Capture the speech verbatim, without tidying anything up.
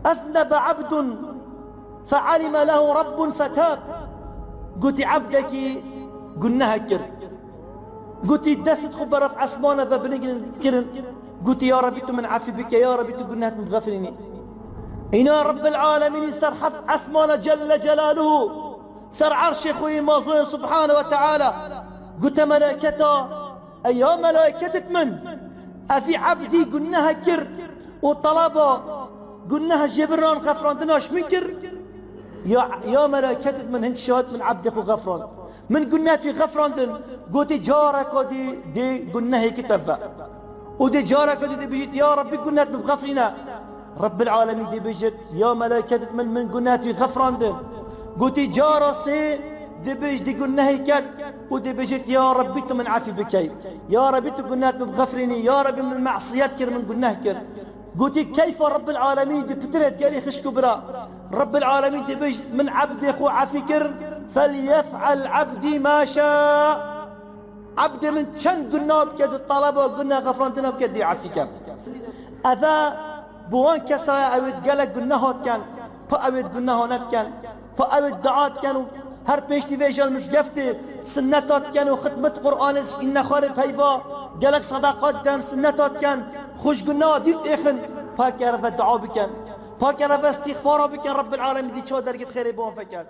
Eznebe abdun fealime lehu rabbun fetab. Gotî, ebdekî guneh kir. Gotî, destê xwe berev esmana ve binigrin kirin. Gotî, ya Rebî, tu min efî bike, ya Rebî, tu guneh min bixefirînî. Îna Rebbil Alemînî ser heft esmana Celle Celaluhu, ser erşê xwe yê mezin Subhane ve Teala, gote melayketa, ey ya melayketêt min, evî ebdî guneh kir û talaba guneh jêbiran xefrandina ji min kir. Ya, ya melayketêt min, hin şahid min ebdê xwe xefrand. Min guneh wî xefrandin, gotî careka dî dê gunehê kite ve. Û dê careka dî dê bijît, ya Rebî, guneh min bixefrîne. Rebbil Alemîn dê bijît, ya melayketêt min, min guneh wî xefrandin. Gotî cara sê dê bij dê gunehê ket û dê bijît, ya Rebî, tu min efî bikey. Ya Rebî, tu guneh min bixefrînî. Ya Rebî, min mesiyet kir, min guneh kir. Gotî, keyfa Rebbil Alemîn dê pitirêt gelî xişk û bira. Rebbil Alemîn dê bijît, min ebdê xwe efî kir. Felyef'el ebdî ma şa. Ebdê min çend gunah bike, di taleba guneh xefrandina bike, dê efî kem. Eve bi wan kesaya ew ê gelek guneh hat ken, pa ew ê guneh nediken, pa ew ê dua diken û her pêştî vêjel mizgeftê sinneta diken û xidmet Qur'anê îne xwarê peyva gelek sedeqa diken, sinneta diken, xwe ji guneha dîl êxin, pa kereve dua biken. Pa kereve îstîxfara biken, Rebbil Alemîn dî çawa dergit xêrê bi wan veket.